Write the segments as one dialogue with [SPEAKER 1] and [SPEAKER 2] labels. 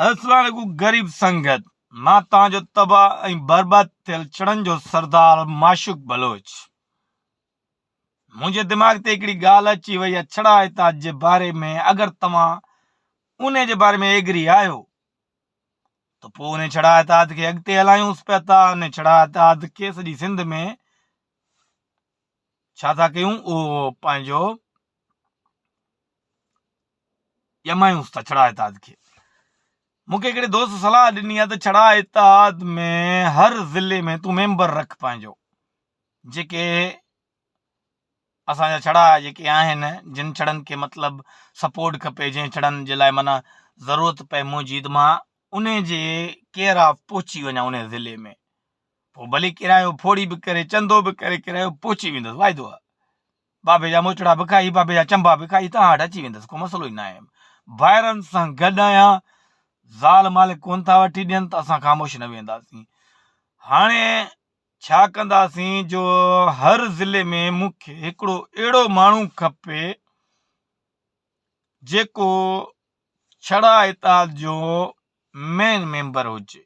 [SPEAKER 1] السلام عليڪم غريب سنگت مان توهان جو تباهه ۽ برباد ٿيل چڙن جو سردار معشوق بلوچ منهنجي دماغ تي هڪڙي ڳالهه اچي وئي آهي ڇڙا اتحاد جي باري ۾ اگر توهان ان جي باري ۾ ايگري آهيو ته پوء ان ڇڙا اتحاد کي اڳتي هلايونس پيا ٿا ان ڇڙا اتحاد کي سڄي سنڌ ۾ ڇا ٿا ڪيون اهو پنهنجو ڄمايونس ٿا ڇڙا اتحاد کي. مون کي هڪڙي دوست صلاح ڏني آهي ته ڇڙا اتحاد ۾ هر ضلعي ۾ تون ميمبر رک پنهنجو جيڪي اسان جا ڇڙا جيڪي آهن جن ڇڙن کي مطلب سپورٽ کپي جنهن ڇڙن جي لاء معنيٰ ضرورت پئي منهنجي ته مان ان جي ڪيئر آف پهچي وڃان ان ضلعي ۾ پوء ڀلي ڪرايو ڦوڙي به ڪري چندو به ڪري ڪرايو پهچي ويندس واعدو آهي بابي جا موچڙا به کائي، بابي جا چنبا به کائي توهان وٽ اچي ويندس، ڪو مسئلو ئي ناهي. ڀائرن سان گڏ آهيان، زال مالڪ ڪونه ٿا وٺي ڏين ته اسان خاموش نه ويهنداسين. هاڻي ڇا ڪنداسين جو هر ضلعي ۾ مون کي هڪڙو اهڙو ماڻهو کپي جيڪو ڇڙا اتحاد جو مين ميمبر هجي.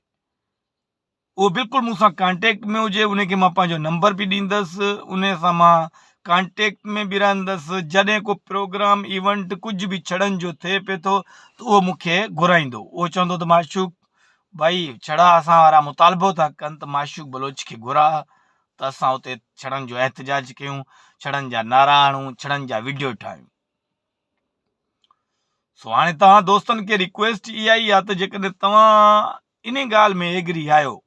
[SPEAKER 1] اهو بلڪل مون سان ڪانٽيڪٽ ۾ هجي ان کي مان پنهنجو نمبر به ڏيندس ان سان مان ڪانٽيڪٽ ۾ به رهندس جڏهن ڪو پروگرام ايونٽ ڪجهه به ڇڙن جو ٿئي پئي ٿو ته اهو مون کي گهرائيندو اهو چوندو ته معشوق ڀائي ڇڙا اسان وارا مطالبو ٿا ڪن ته معشوق بلوچ کي گهراء ته اسان اتي ڇڙن جو احتجاج ڪيون ڇڙن جا نعرا هڻون ڇڙن جا ويڊيو ٺاهيون سو هاڻي توهان دوستن کي ريڪويسٽ اها ئي آهي ته جيڪڏهن توهان ان ڳالهه ۾ ايگري آهيو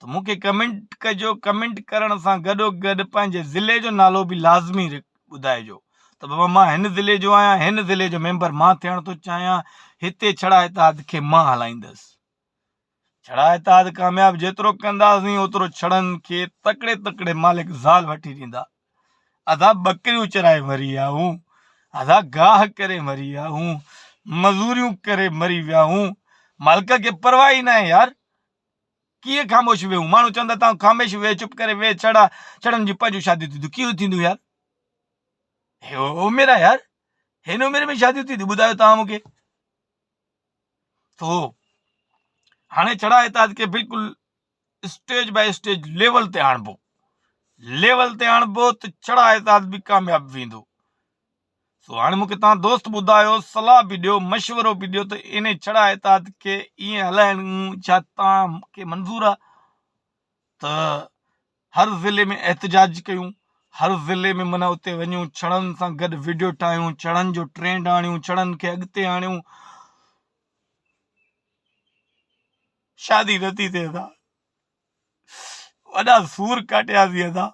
[SPEAKER 1] ته مون کي ڪمينٽ ڪجو ڪمينٽ ڪرڻ سان گڏو گڏ پنهنجي ضلعي جو نالو به لازمي ٻڌائجو ته بابا مان هن ضلعي جو آهيان هن ضلعي جو ميمبر مان ٿيڻ ٿو چاهيان هتي ڇڙا اتحاد کي مان هلائيندس ڇڙا اتحاد ڪامياب جيترو ڪنداسين اوترو ڇڙن کي تڪڙي تڪڙي مالڪ زال وٺي ڏيندا. ادا ٻڪريون چرائي مري ويا هون، ادا گاهه ڪري مري ويا هون، مزوريون ڪري مري ويا هون، مالڪ کي پرواهه ئي ناهي يار. ڪيئن خاموش ويهون؟ ماڻهو چوندا تان خاموش ويهه چپ ڪري ويهه ڇڙا ڇڙن جون پنهنجون شاديون ٿينديون ڪيئن ٿينديون يار؟ هي عمر آهي يار هن عمر ۾ شاديون ٿينديون ٻڌايو توهان مون کي. ٿو هاڻي چڙا اتحاد کي بلڪل اسٽيج باء اسٽيج ليول تي آڻبو ليول تي آڻبو ته چڙا اتحاد به ڪامياب ويندو سو هاڻي مونکي تان دوست ٻڌايو صلاح به ڏيو مشورو به ڏيو ته ان چڙا اتحاد کي ائين هلائڻ ڇا تان کي منظور آ ته هر ضلعي ۾ احتجاج ڪيون هر ضلعي ۾ معنيٰ اتي وڃون ڇڙن سان گڏ ويڊيو ٺاهيون ڇڙن جو ٽرينڊ آڻيون ڇڙن کي اڳتي آڻيون شادي نٿي ٿئي ادا وڏا سور ڪاٽياسين ادا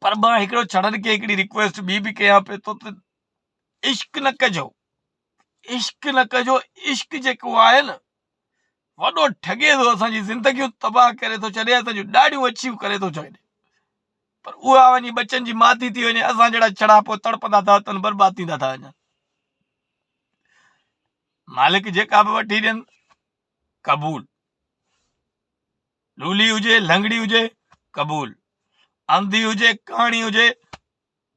[SPEAKER 1] پر مان هڪڙو ڇڙن کي هڪڙي رڪويسٽ ٻي به ڪيان پيو ٿو ته عشق نه ڪجو عشق نه ڪجو عشق جيڪو آهي نه وڏو ٺڳي ٿو اسان جي زندگيون تباهه ڪري ٿو ڇڏي اسان جون ڏاڙهيون اڇيون ڪري ٿو ڇڏي پر اها وڃي ٻچن جي ماء ٿي ٿي وڃي اسان جهڙا ڇڙا پوء تڙپندا ٿا وتن برباد ٿيندا ٿا وڃن مالڪ جيڪا به وٺي ڏين قبول لولي هجي لنگڙي هجي قبول انڌي هجي ڪاڻي هجي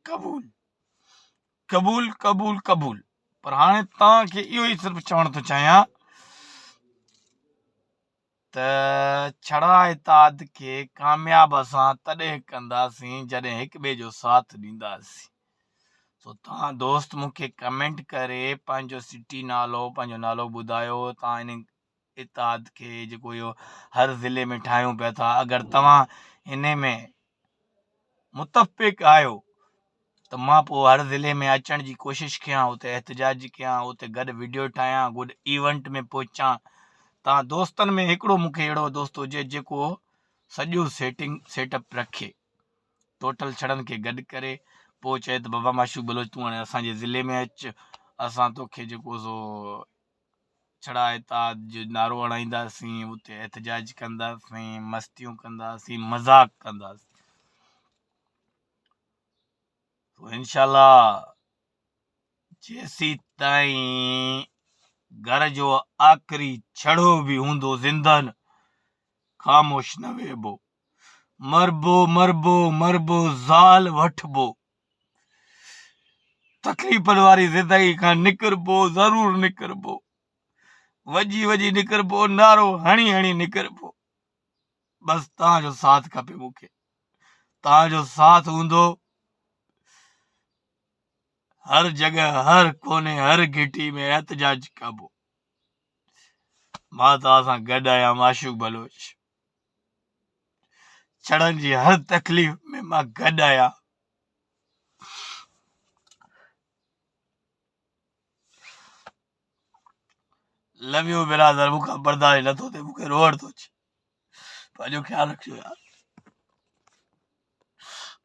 [SPEAKER 1] قبول قبول قبول قبول پر هاڻي توهان کي اهو ئي صرف چوڻ ٿو چاهيان ته ڇڙا اتحاد کي ڪامياب اسان تڏهن ڪنداسين جڏهن هڪ ٻئي جو ساٿ ڏينداسين سو توهان دوست مون کي ڪمينٽ ڪري پنهنجو سٽي نالو پنهنجو نالو ٻڌايو توهان ان اتحاد کي جيڪو اهو هر ضلعي ۾ ٺاهيون پيا ٿا اگر توهان ان ۾ متفق آهيو ته مان پوء هر ضلعي ۾ اچڻ جي ڪوشش ڪيان اتي احتجاج ڪيان اتي گڏ وڊيو ٺاهيان گڏ ايونٽ ۾ پهچان توهان دوستن ۾ هڪڙو مون کي اهڙو دوست هجي جيڪو سڄو سيٽنگ سيٽ اپ رکي ٽوٽل ڇڙن کي گڏ ڪري پوء چئي ته بابا معشوق بلوچ تون هاڻي اسان جي ضلعي ۾ اچ اسان توکي جيڪو سو ڇڙا اتحاد جو نعرو هڻائينداسين، اتي احتجاج ڪنداسين، مستيون ڪنداسين، مذاق ڪنداسين. تو انشاء الله جيسين تائين گهر جو آخري ڇڙو به هوندو زندن خاموش نه ويهبو. مربو مربو مربو زال وٺبو. تڪليفن واري زندگي کان نڪربو ضرور نڪربو وڄي وڄي نڪربو نعرو هڻي هڻي نڪربو بس توهان جو ساٿ کپي مون کي توهان جو ساٿ هوندو هر جڳهه هر ڪوني هر گهٽي ۾ احتجاج ڪبو مان توهان سان گڏ آهيان معشوق بلوچ چڙن جي هر تڪليف ۾ مان گڏ آهيان لو you برادر مون کان برداشت نٿو ٿئي مون کي روئڻ ٿو اچي پنهنجو خيال رکجو يار.